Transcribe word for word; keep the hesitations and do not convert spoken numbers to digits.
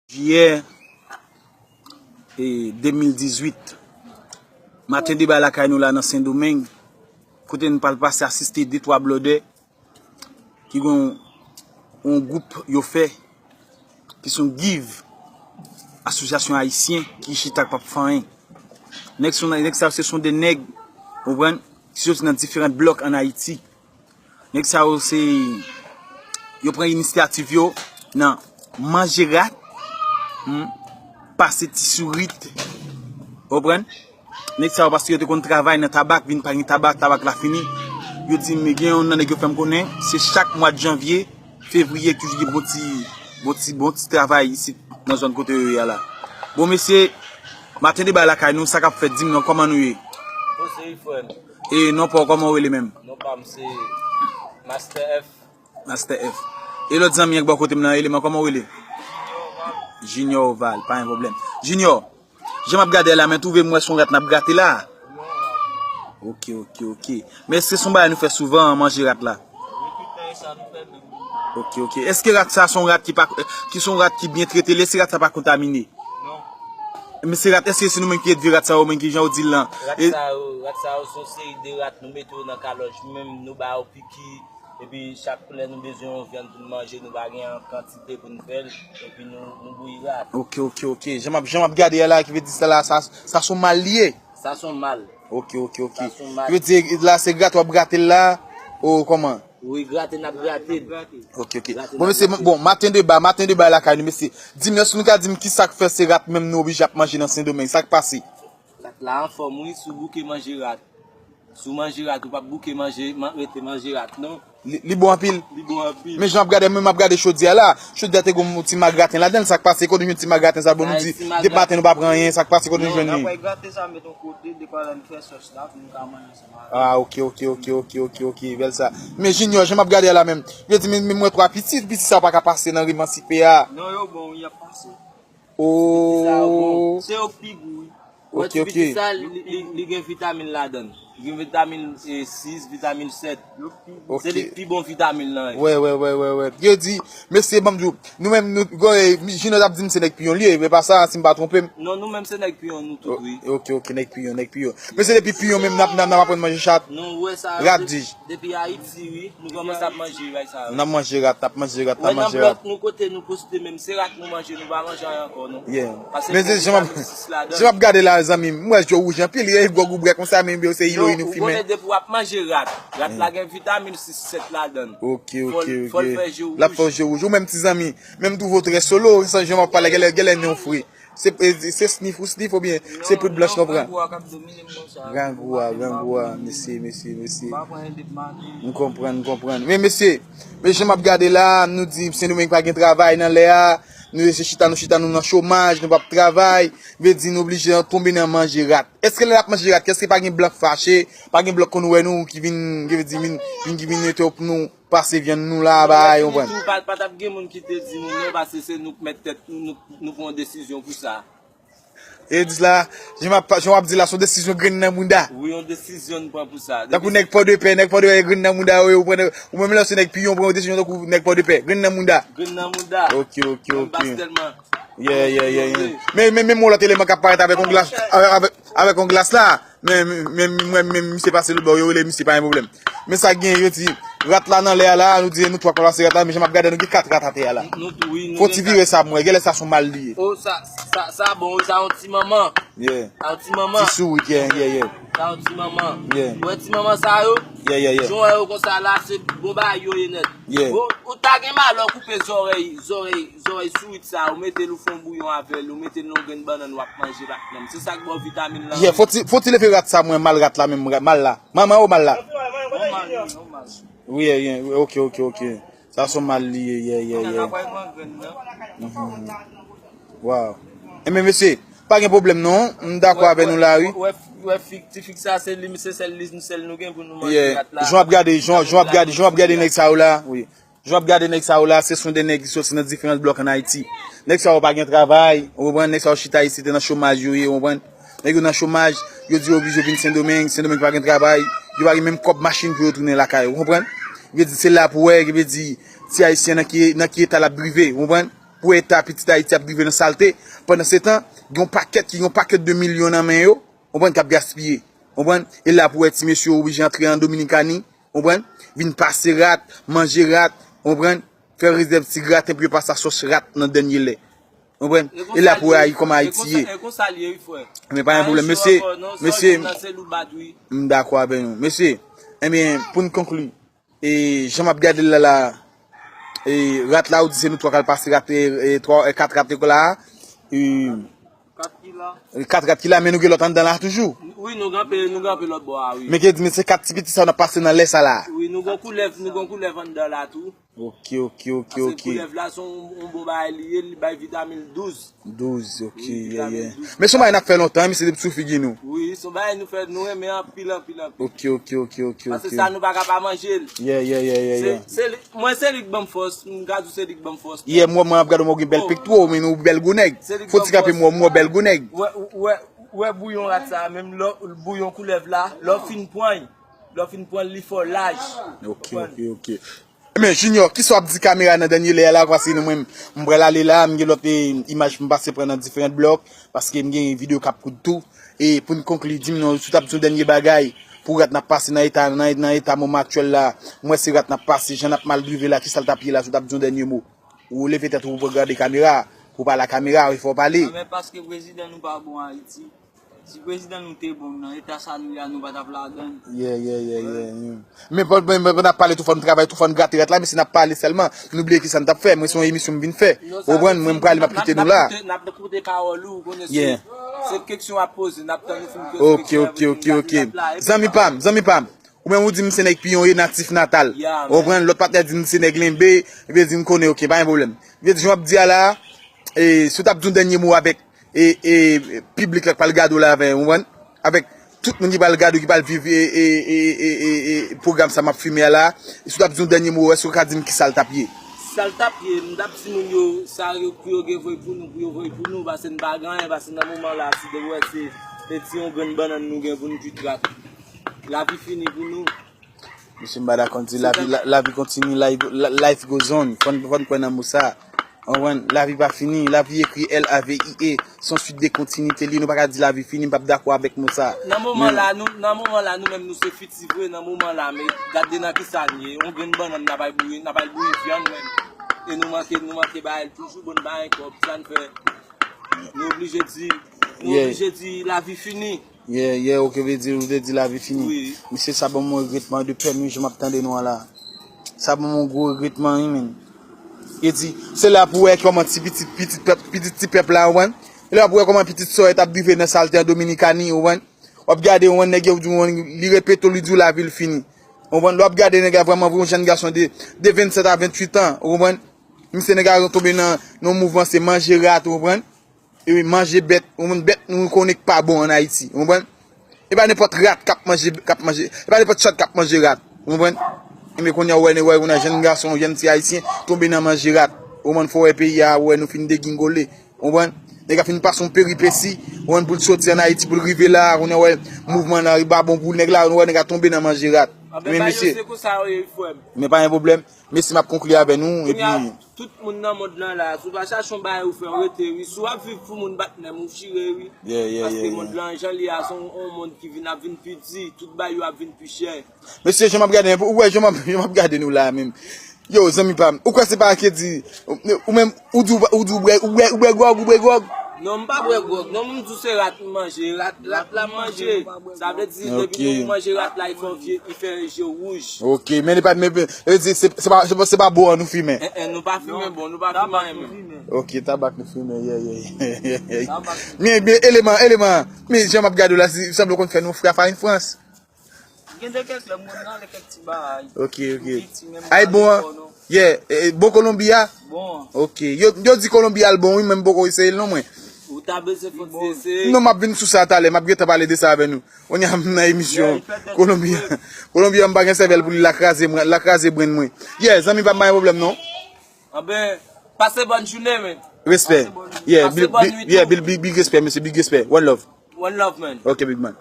Jiyè, e, de mil dizuit. Maten deba lakay nou la nan Sendomeng, kote nou pral pase asiste de twa blòdè ki gen yon gwoup yo fè, ki se yon give, asosyasyon ayisyen ki chita k p ap fè anyen. Nèg se yon, nèg sa yo se son de nèg, ou konprann, ki soti nan diferan blòk ann Ayiti. Nèg sa yo se, yo pran inisyativ yo nan manje rat, hmm, pase ti sourit, ou konprann? Nèg sa yo, paske yo te konn travay nan tabak, vin pa gen tabak, tabak la fini. Yo di m, gen yon nan nèg yo fè m konnen, se chak mwa de janvye, fevriye, ki toujou gen bon ti, bon ti, bon ti travay isit nan zòn kote yo ye a la. Bon, mesye, maten deba lakay nou, sa k ap fèt, di m non, kòman nou ye? Bon, se frè m. E non pa w, kòman w rele menm? Non pa m se Master F. Master F. E lòt zanmi an k bò kote m nan, rele mwen, kòman w rele? Junior Oval, pa gen pwoblèm. Junior, jan m ap gade la, men twouve m wè se yon rat n ap grate la. Ok, ok, ok. Men èske se yon bagay nou fè souvan, manje rat la? Ok, ok. Èske rat sa se yon rat ki pa, ki se yon rat ki byen trete, èske rat sa pa kontamine? Men se rat, èske se nou menm ki elve rat sa yo menm ki jan w di l lan? Rat sa yo, rat sa yo se yon seri de rat nou mete yo nan kalòj menm, nou ba yo piki, epi chak lè nou bezwen yon vyann pou n manje, nou pa gen an kantite pou n fè l, epi nou, nou bouyi rat. Ok, ok, ok. Jan m ap, jan m ap gade a la, ki vle di sa la, sa, sa se yon mal li ye? Sa se yon mal. Ok, ok, ok. Sa se yon mal. Ki vle di la, se grate w ap grate l la, ou kòman? Wi, grate n ap grate l. Ok, ok. Bon, mesye, bon, maten deba, maten deba lakay nou, mesye. Di m, èske nou ka di m ki sa k fè se rat menm nou oblije ap manje nan Sendomeng? Sa k pase? Rat la anfòm, wi, si w bouke manje rat. Si w manje rat, ou p ap bouke manje, man-, rete manje rat, non. Li, li bon anpil. Li bon anpil. Men jan m ap gade, mwen m ap gade chodyè la. Chodyè te gon ti ma graten ladan l. Sa k pase? Kote nou jwenn ti ma graten sa? Bon, nou di, depi maten nou pa pran anyen. Sa k pase? Kote nou jwenn li? N ap pran graten sa, met yon kote, depi lè n fè sòs la, pou nou ka manje ansanm avè l. Ah, ok, ok, ok, ok, ok, ok, bèl sa. Men Junior, jan m ap gade a la menm, yo di, men, men mwen twa piti, piti sa pa ka pase nan rimansipe a. Non, yo bon, wi, y ap pase. Piti sa yo bon. Oh. Se yo k pi gou, wi. Wè, ok, ti piti sa, li, li, li gen vitamin ladan l. Li gen vitamin, eh, sis, vitamin sèt. Yo pi gou. Ok. Se li k pi bon vitamin lan, wi. Wè, wè, wè, wè, wè. Yo di, mesye, ban m di w, nou menm, nou, gwo, eh, Junior t ap di m se nèg Piyon li ye, e pa sa, si m pa twonpe m. Non, nou menm se nèg Piyon, nou tout, wi. O-, ok, ok, nèg Piyon, nèg Piyon. Mesye, depi Piyon menm, n ap, n ap, n ap aprann manje chat. Nou wè sa, rat, dij. Depi Ayiti, wi, nou kòmanse ap manje bagay sa yo. N ap manje rat, n ap manje rat, n ap manje rat. Wè, nan blòk nou kote nou poste menm, se rat nou manje, nou pa manje anyen ankò, non. Yeah. Paske men se jan m ap, jan m ap gade la, zanmi m, m wè je w wouj anpil, e gwòg ou bwè konsa, men se ewoyin ou fimen. Non, ou konnen depi w ap manje rat, rat la gen vitamin sis, sèt ladan l. Ok, ok, ok. Fò l, fò l fè je w wouj. L ap fè je w wouj. Ou menm ti zanmi, men m twouve w trè solo, san jan m ap pale, genlè, genlè nen w fre. Se, e, se snif ou snif oubyen se poud blanch nou pran? Non, non, grangou a k ap domine m konsa. Grangou a, grangou a, mesye, mesye, mesye. M pa pran endep maten. M konprann, m konprann. Men mesye, men jan m ap gade la, nou di Sendomeng pa gen travay nan lè a, nou rete chita, nou chita, nou nan chomaj, nou p ap travay, vle di nou oblije tonbe nan manje rat. Èske lè n ap manje rat, èske pa gen blan k fache, pa gen blan k konn wè nou, ki vin, ki vin, vin, ki vin mete yo pou nou pase vyann nou la, bagay, ou konprann? Tou, pa, pa t ap gen moun ki te di nou non, paske se nou k mèt tèt nou, nou, nou pran yon desizyon pou sa. E di la, jan m ap, jan w ap di la, se yon desizyon grenn nan mouda. Wi, yon desizyon n pran pou sa. Tankou nèg Pòdepè, nèg Pòdepè grenn nan mouda yo, ou pran, ou menm lè se nèg Piyon, pran yon desizyon tankou nèg Pòdepè, grenn nan mouda. Grenn nan mouda. Ok, ok, ok. Menm pa tèlman. Yeah, yeah, yeah, yeah. Men, men, men, yon lòt eleman k ap parèt avèk yon glas, avèk, avèk, avèk yon glas la. Men, men, men, men, men, misye pase lòt bò, yo rele misye, pa gen pwoblèm. Men sa gen, yo di, rat la nan lè a la, nou di, nou twa k pase rat la, men jan m ap gade, nou gen kat rat atè a la. Nou tou, wi, nou gen kat. Fò ti vire sa pou mwen, genlè sa se yon mal li ye. Oh, sa, sa, sa bon, wi, sa yon ti manman. Yeah. Sa yon ti manman. Ti sourit, yeah, yeah, yeah. Sa yon ti manman. Yeah. Ou wè ti manman sa yo? Yeah, yeah, yeah. Jan w wè yo konsa la, se bon bagay yo ye nèt. Yeah. Ou, ou ta gen malè w koupe zòrèy, zòrèy, zòrèy sourit sa, ou mete l, ou fè yon bouyon avè l, ou mete l nan yon grenn bannann, w ap manje l ak nanm. Se sa k ba w vitamin lan. Yeah, fò ti, fò ti leve rat sa, mwen, mal rat la menm, mal la. Manman ou mal la? Yon mal, yon mal. Wi, yeah, yeah, ok, ok, ok. Sa se yon mal li ye, yeah, yeah, yeah. Nan kay pran grenn nan. Mhm. Wow. Enben, mesye, pa gen pwoblèm non. M dakò avè nou la, wi. Wè, wè, wè, fig, ti fig sa, se li, se sèl li, sèl nou gen pou nou manje rat la. Jan w ap gade, jan, jan w ap gade, jan w ap gade nèg sa yo la, wi. Jan w ap gade nèg sa yo la, se son de nèg ki soti nan diferan blòk ann Ayiti. Nèg sa yo pa gen travay, ou konprann? Nèg sa yo chita isit nan chomaj yo ye, ou konprann? Nèg yo nan chomaj, yo di yo oblije vin Sendomeng, Sendomeng pa gen travay, yo pa gen menm kòb machin pou yo tounen lakay yo, ou konprann? Yo di se la pou wè, yo di ti Ayisyen nan ki, nan ki eta l ap drive, ou konprann? pou eta pitit Ayiti ap drive nan salte. Pandan se tan, gen yon pakèt ki gen yon pakèt de milyon nan men yo, konprann, k ap gaspiye. Konprann? E la pou wè ti mesye yo oblije antre an Dominikani, konprann? Vin pase rat, manje rat, konprann? Fè rezèv ti graten pou yo pase a sòs rat nan dènye lè. Konprann? E la pou wè Ayi kòman Ayiti ye. E konsa l ye, wi, frè. Men pa gen pwoblèm, mesye, mesye. M dakò avè nou. Mesye, ebyen, pou n konkli, e jan m ap gade l la, la, e rat la, ou di se nou twa k al pase rat, e, e, twa, e, kat rat yo la, e, kat rat ki la, men nou gen lòt anndan la toujou. Wi, nou gen anpil, nou gen anpil lòt bò a, wi. Men ki di, men se kat ti pitit sa yo n ap pase nan lè sa la. Wi, nou gen koulèv, nou gen koulèv anndan la tou. Ok, ok, ok, ok. Paske koulèv la se yon, yon bon bagay li ye, li bay vitamin douz. Douz, ok, yeah, yeah. Men se yon bagay n ap fè lontan, misye depi sou figi nou. Wi, se yon bagay nou fè, nou renmen anpil, anpil, anpil. Ok, ok, ok, ok, ok. Paske sa nou pa ka pa manje l. Yeah, yeah, yeah, yeah, yeah. Se, se li, mwen se li k ban m fòs, m ka di w se li k ban m fòs. Yeah, mwen, mwen ap gade w, mwen gen bèl pèktwo, men nou bèl gwo nèg. Fò ti kanpe mwen, mwen bèl gwo nèg. Wè, wè, wè bouyon rat sa, menm lè, bouyon koulèv la, lè w fin pran l, lè w fin pran l, li fè w laj. Ok, ok, ok. Men Junior, kisa w ap di kamera nan dènye lè a la, paske nou menm, m pral ale la, m gen lòt, e, imaj pou m pase pran nan diferan blòk, paske m gen videyo k ap koud tou. E pou n konkli, di m non, si w t ap di yon dènye bagay pou rat n ap pase nan eta, nan, nan eta moman aktyèl la, m wè se rat n ap pase, jan n ap mal drive la, kisa l t ap ye la, si w t ap di yon dènye mo. Ou leve tèt ou pou gade kamera, pou pale a kamera, e fò w pale. A, men paske prezidan nou pa bon Ayiti. Si prezidan nou te bon, nan eta sa nou ye a, nou pa t ap ladan l. Yeah, yeah, yeah, yeah, yeah. Men pandan n ap pale tou, fò n travay tou, fò n grate rat la, men si n ap pale sèlman, nou bliye kisa n t ap fè. Mwen se yon emisyon m vin fè. Ou konprann, mwen m prale, m ap kite nou la. N ap koute pawòl ou, ou konnen se, se keksyon w ap poze, n ap tann ou fin poze keksyon. Ok, ok, ok, ok. Zanmi pa m, zanmi pa m. Ou menm ou di m se nèg Piyon ye, natif natal. Ou konprann, lòt patnè di m se nèg Lenbe, epi di m konnen, ok, pa gen pwoblèm. Vle di, jan w ap di a la, e, si w t ap di yon dènye mo avèk, e, e, piblik la k pral gade w la, avè, ou konprann? Avèk tout moun ki pral gade w, ki pral viv, e, e, pwogram sa m ap filme a la, si w t ap di yon dènye mo, èske w ka di m kisa l t ap ye? Sa l t ap ye, m t ap di moun yo, sa yo, pou yo gen voye pou nou, pou yo voye pou nou, paske n pa gen anyen, paske nan moman la, si de wè se, se ti yon grenn bannann nou gen pou n kuit rat. Lavi fini pou nou. Mesye, m pa dakò, m di lavi, la, lavi kontini, life, la, life goes on. Fò n, fò n kwè nan mo sa. Ou konprann? Lavi pa fini, lavi ekri L A V I E. Se yon suite de kontinite li, nou pa ka di lavi fini, m p ap dakò avèk mo sa. Nan moman la, nou, nan moman la, nou menm nou se fiti vre, nan moman la, men gade nan kisa n ye, yon grenn bannann n ap al bouyi, n ap al bouyi vyann menm. E nou manke, nou manke ba l toujou, bon, n pa gen kòb, sa n fè. Nou oblije di, nou oblije di lavi fini. Yeah, yeah, ok, vle di, ou te di lavi fini. Wi. Mesye, sa ban m yon regretman de pèm, wi, jan m ap tande nou an la. Sa ban m yon gwo regretman, wi, menn. E di, se la pou wè kòman ti pitit, pitit pèp, pitit ti pèp la, ou konprann? E la pou wè kòman pitit sa w t ap drive nan salte an Dominikani, ou konprann? W ap gade, ou konprann, nèg yo di, ou konprann, li repete w, li di w lavi l fini. Ou konprann? Lè w ap gade nèg la vrèman, vrèman, yon jèn gason de, de vennsèt a venntuit an, ou konprann? Misye nèg la tonbe nan, nan yon mouvman, se manje rat, ou konprann? E wi, manje bèt, ou konprann, bèt nou konnen k pa bon ann Ayiti, ou konprann? E pa nenpòt rat k ap manje, k ap manje, e pa nenpòt chat k ap manje rat, ou konprann? Ebyen kounye a, ou wè, ou wè, ou wè jèn gason, jèn ti ayisyen tonbe nan manje rat, ou konprann, fò w wè peyi a, ou wè nou fin degingole, ou konprann? Nèg la fin pase yon peripesi, ou konprann, pou l soti ann Ayiti, pou l rive la, kounye a, ou wè mouvman nan, li pa bon pou nèg la, ou wè nèg la tonbe nan manje rat. Men mesye, men pa gen pwoblèm. Mesye, m ap konkli avè nou, epi. Tout moun nan mond lan la, si w pa chache yon bagay ou fè, w rete, wi. Si w ap viv pou moun bat menm, ou chire, wi. Yeah, yeah, yeah, yeah. Paske mond lan, jan li a, se yon, yon mond ki vin, ap vin pi di, tout bagay yo ap vin pi chè. Mesye, jan m ap gade, ou wè, jan m ap, jan m ap gade nou la, menm. Yo, zanmi pa m, ou kwè se pa ke di, ou menm, ou di, ou di, ou bwè, ou bwè, ou bwè gwòg, ou bwè gwòg? Non, m pa bwè gwòg. Non, m di w se rat m manje, rat, rat la m manje. Sa vle di, depi nou manje rat la, li fè w vye, li fè je w wouj. Ok, men li pa, men, men, vle di, se, se pa, se pa, se pa bon an nou fimen. Eh, eh, nou pa fimen bon, nou pa fimen anyen menm. Ok, tabak nou fimen, yeah, yeah, yeah, yeah. Men, men, eleman, eleman, men jan m ap gade w la, si, sanble w konn fè nou fè farin frans. Gen de kèk lè m konn rale kèk ti bagay. Ok, ok. Ay bon an? Yeah, eh, bon Kolonbi a? Bon. Ok. Yo, yo di Kolonbi a l bon, wi, men m poko eseye l non, mwen. Ou ta bezwen fò ti eseye. Non, m ap vin sou sa talè, m ap gentan pale de sa avè nou. Kounye a m nan emisyon. Kolonbi a, Kolonbi a m pa gen sèvèl pou li, l a kraze mwen, l a kraze brenn mwen. Yeah, zanmi pa m pa gen pwoblèm non. Anben, pase bòn jounen, men. Respè. Yeah, big respè, mesye, big respè. One love. One love, man. Ok, big man.